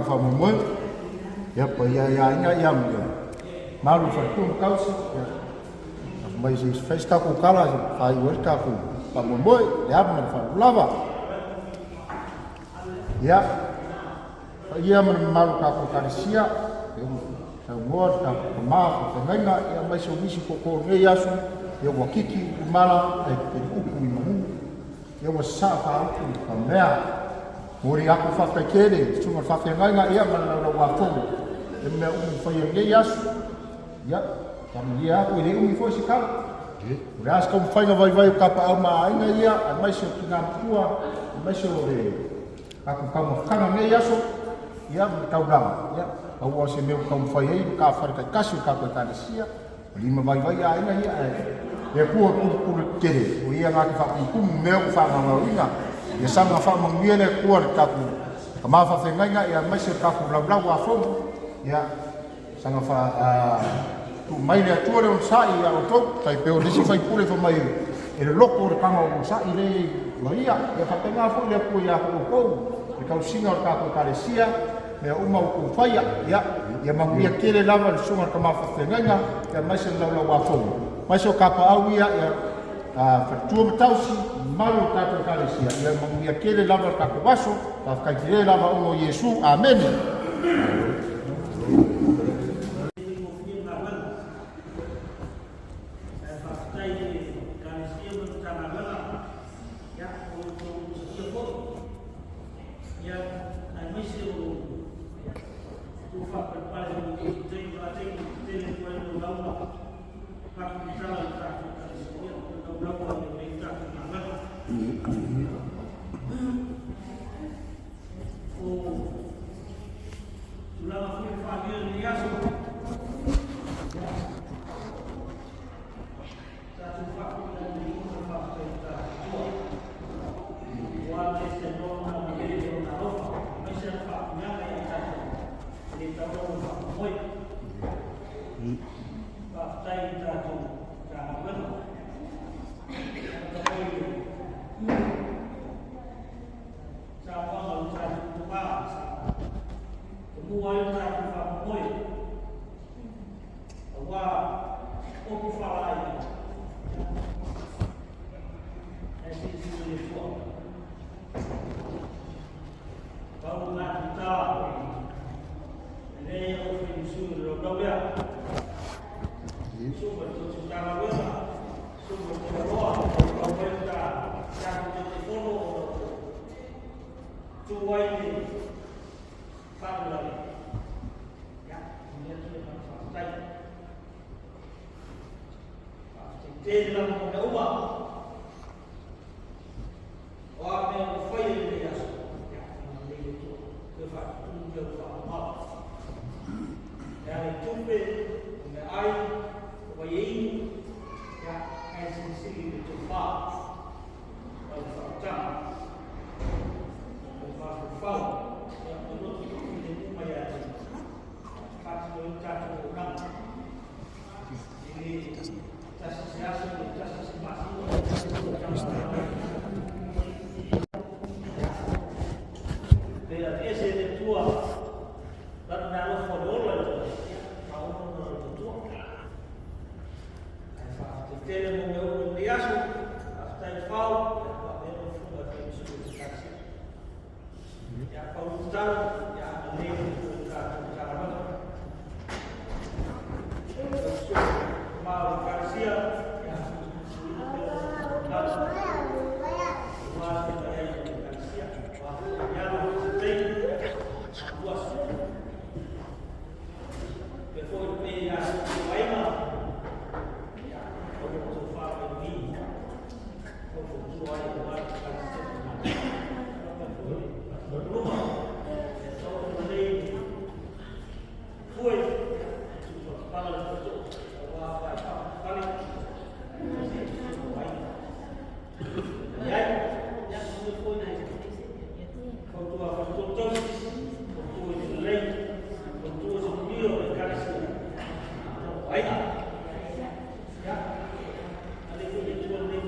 Faamoemoe, ia paia ia aiga ia ma le malu o faletua ma tausi, ia lafo mai se i fai se tatou tala se i faaiu ai le tatou faamoemoe, le ava ma le faaaloalo lava. Ia, paia ma le mamalu o tatou Ekalesia, ia ua saunoa le tatou tama faafeagaiga, ia aemaise o nisi toatolu o lenei aso, ia ua titi i mala ae pepeli upu i manu. Ia ua sasaa faaupu i faamea. Momoli atu le faafetai tele i le susuga i le faafeagaiga ia ma le laulauafono i mea uma ua faia i lenei aso. Ia, faamanuia atu, e le umi foi se tala. O le a se taumafaiga vaivai o tapaau ma aiga ia, aemaise o tina matua, aemaise o le tatou taumafataga i lenei aso, ia ma le taulaga, ia, pau lava o se mea ua taumafai ai le matafale taitasi o le tatou Ekalesia, Lima vaivai aiga ia ae le Atua e pulupulu tele o ia na te faatumutumu mea ua faagaogaoina. Ia saga faamanuia le Atua le tatou tama faafeagaiga ia aemaise o tatou laulau afono. Ia saga fa tuu mai le Atua le onosai ia outou tai pei o le isi faipule fai mai e loloto le taga o onosai le ma ia. Ia faapena foi le Atua ia outou le tausiga o le tatou Ekalesia mea uma ua outou faia, ia, ia manuia tele lava le susuga i le tama faafeagaiga, ia aemaise le laulauafono, aemaise o tapaau ia, ia, faletua ma tausi, mamalu o le tatou Ekalesia, ia manuia tele lava le tatou aso, faafetai tele lava ona o Iesu. Amene. Faafetai i le Ekalesia ma le Matagaluega, ia, o outou ususia foi. Ia, aemaise o tou faapalepale i le taimi a taimi tele atu ai lau lauga faatumutala i le tatou Ekalesia, lau lauga i lenei tatou galuega. O tulaga foi o faaalia i lenei aso, ia, Tatou faapitoa i le faafetai i le Atua, aua le eseesega o le Lona alofa, aemaise ana faamanuiaga ia i tatou, e le tatau lava ona faamoemoe. Faafetai i le tatou Matagaluega, amata mai i le saunoaga a le tatou tama sa tomua ai le tatou faamoemoe. Aua upu faalaai e silisili le Atua. Pau na tuta e lei au fai musu i le laulau lea. Suba le tau Matagaluega, suba le tau aloa, tau mai ta tatou Taitaifono o lo o tu ai le faalavelave. Ia, momoli atu le agaga faafetai. Faafetai tele lava mo mea uma. O a mea ua faia i lenei aso, ia, agalelei le Atua. Toe faatutumu mea ua faamamao. E ala i tupe, o meaai, o vaiainu, ia, ae silisili le tofa ma le faautaga. O le mafaufau, ia, o le loto toafilemu mai ia te faatino ai le tatou auaunaga. E le tasi se aso, e le tasi se masina, e le tasi se tausaga. Pe aveese e le Atua lana meaalofa o le ola i le faaono ona o le Atua. Ae faafetai tele mo mea uma i lenei aso.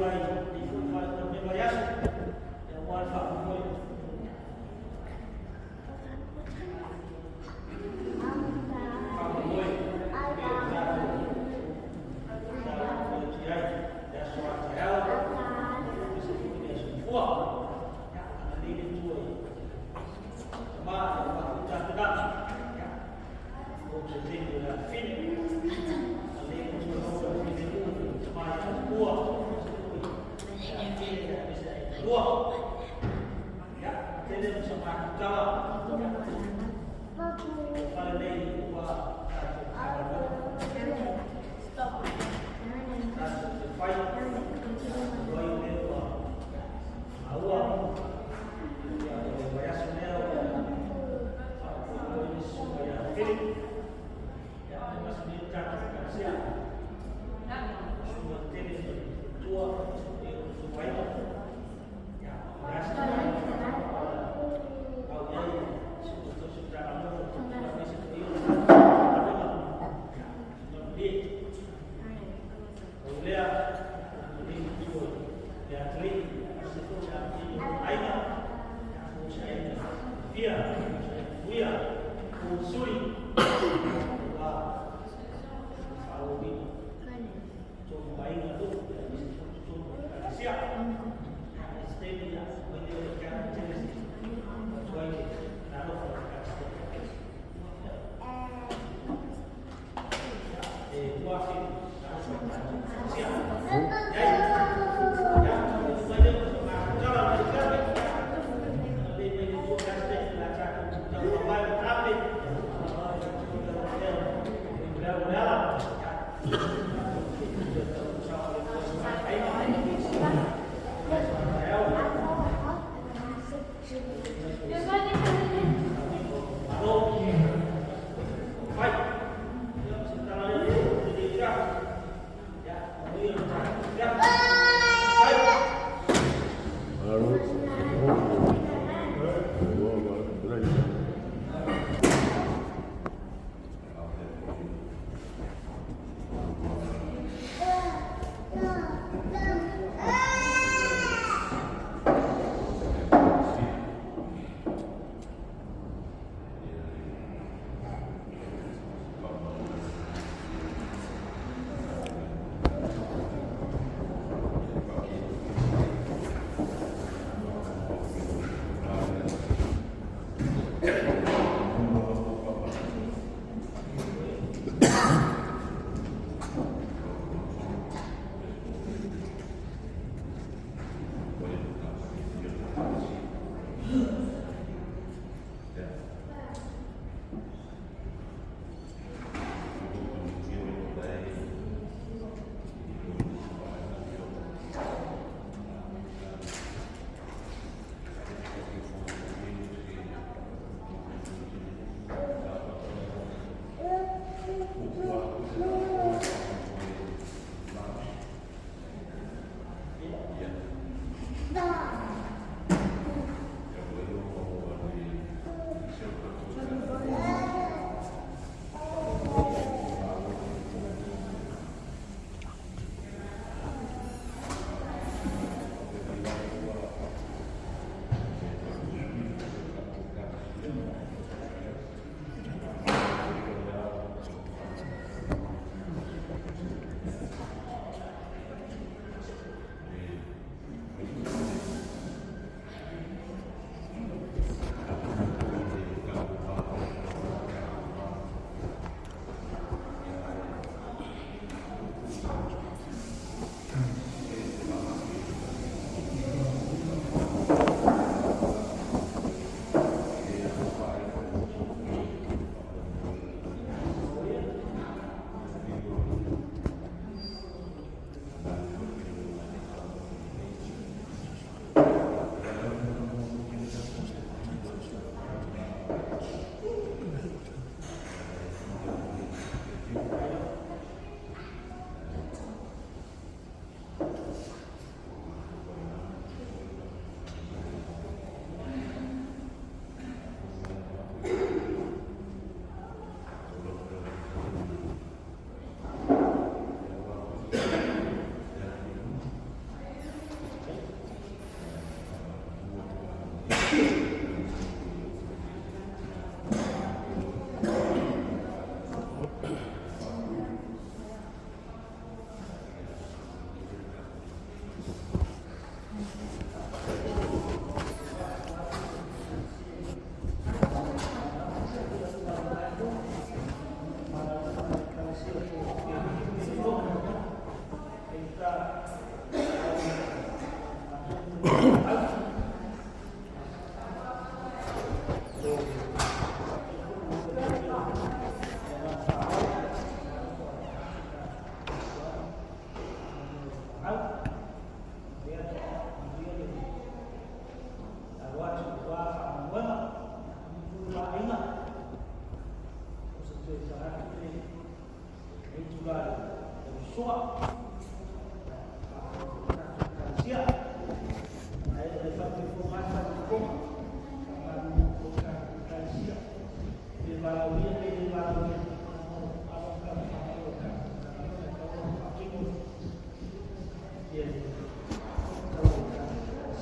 tulai i foi fale o le vaiaso, ia aua le faamoemoe. Faamoemoe e o tatou tatou atu ai le aso a taeao, aemaise foi le aso Gafua. Ia, agalelei le Atua i tama aua foi tapenaga o taimi o le afafine. Agalelei le Atua maua le filemu i tama ia Tupua, aemaise foi le afafine aemaise ai lua. Ia, tele o sa matou tala, ia, o fale nei ua tatou Matagaluega. Tatou te fai, talu ai o lea ua maua, ia, o le vaiaso lea o le a faamoemoe le susuga ia Philip. Ia, e masani ai le tatou Ekalesia. Susuga tele ma le faletua, aemaise foi o le aiga. Ia, o le a se tulaga au i ai susuga tausi Matagaluega o Faletua aemaise foi o le Matagaluega. Ia, manuia. O lea, agalelei le Atua i le atalii, aemaise foi le alofaiva o lona aiga. Ia, maua se aiga fiafia, maua se aiga manuia, maua sui, aua le faaauauina totonu o aiga, nuu, aemaise foi totonu o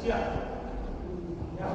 Ekalesia. Ia,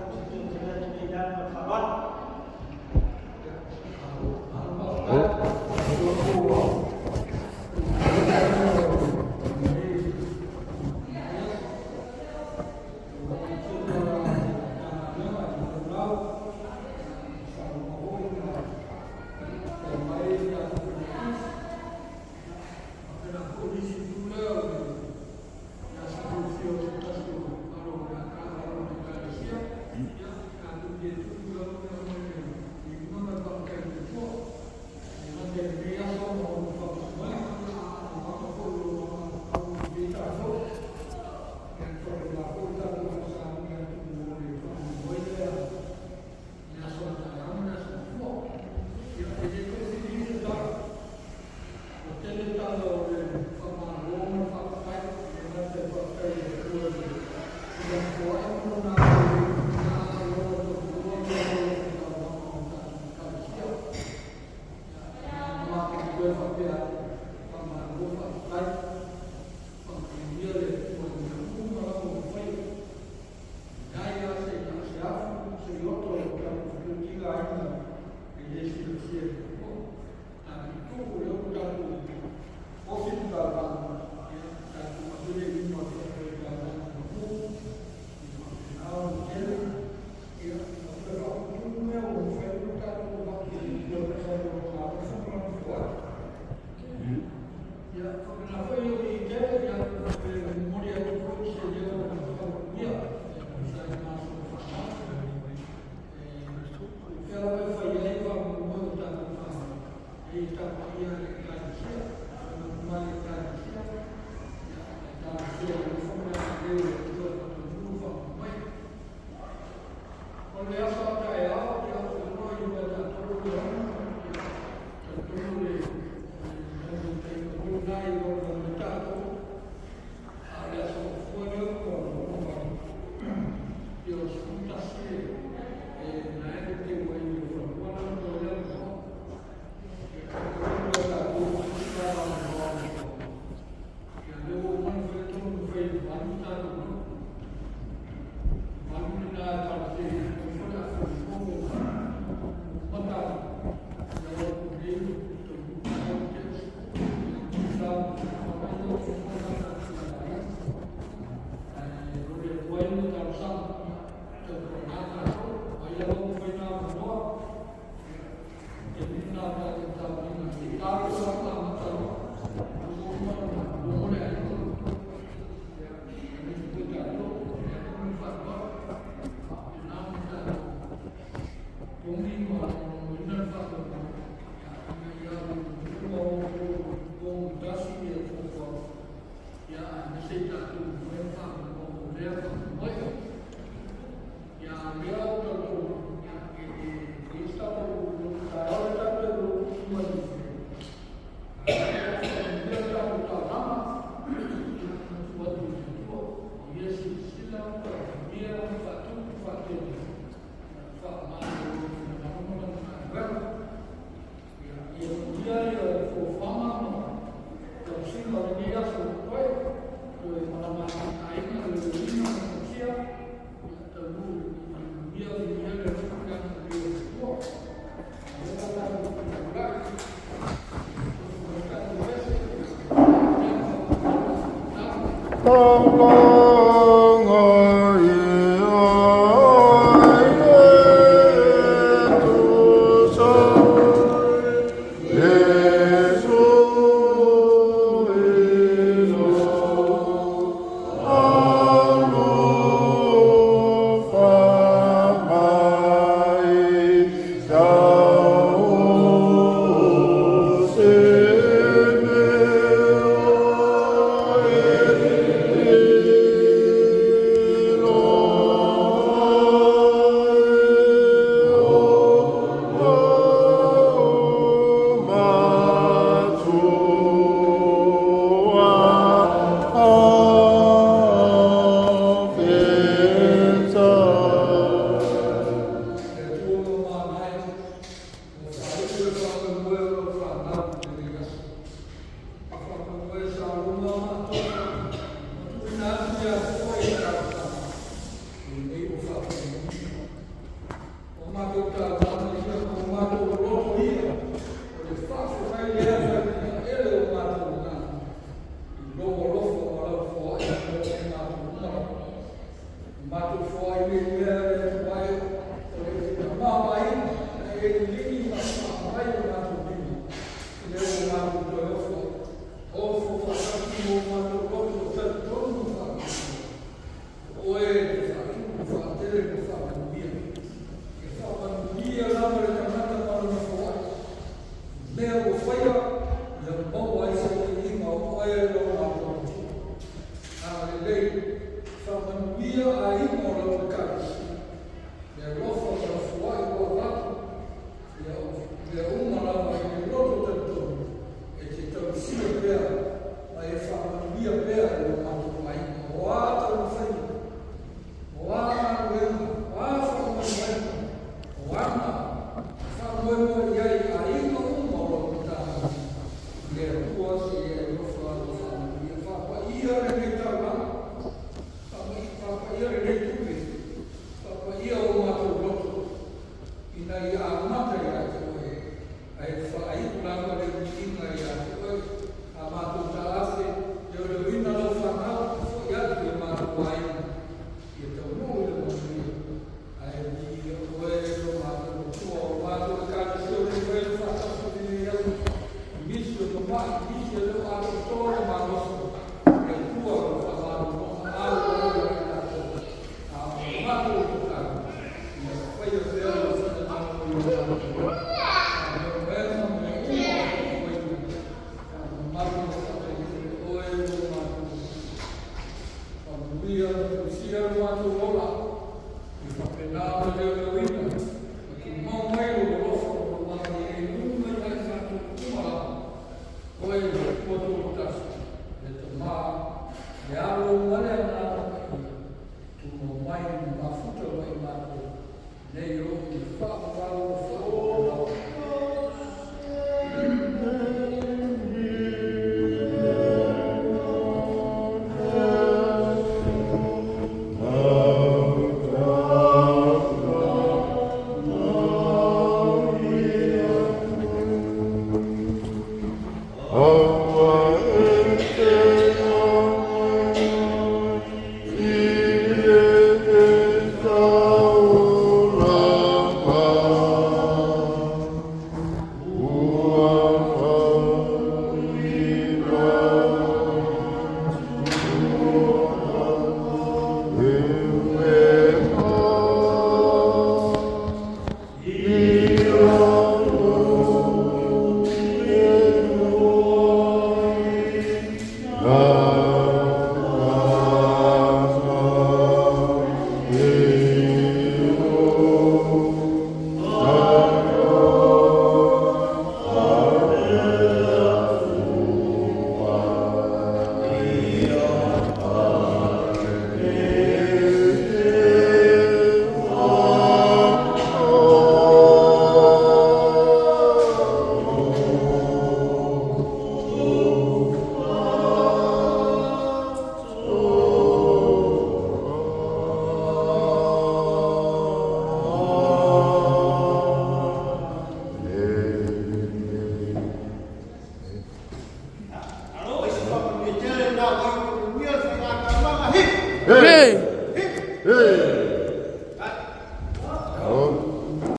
o se tele atu nei le ma le faaaloalo. Faamanuia aiga o lau Ekalesia, le alofa ma le foai ua avatu, ia o mea uma lava i le loto talitonu, e te tausia pea ma e faamanuia pea i o matou aiga. O a taumafaiga, o a galuega, o a faamoemoega, o aga faamoemoe i ai aiga uma o lau Matagaluega, le Atua se i e alofa ma faamanuia. Faapaia lenei taulaga, faapaia lenei tupe, faapaia o matou loto, ina ia amata ia te oe, ae faaiu lava le viiga ia te oe. A matou taafe, leoleoina lau fanau, fo'i atu i o matou aiga, ia taunuu i le manuia, ae viia oe lo matou Atua. O matou Ekalesia o le fai le faatasi i lenei aso, nisi o mamai, nisi e le o atoatoa le malosi, le Atua o le faamalologa au o ia i latou. A o le matou tatalo, ia faia pea lou finagalo i o matou faamoemoega ma mea uma o fuafuaina. Faamamalu ma faataitai oe lo matou faamanuia ma tausia lo matou ola, i faapena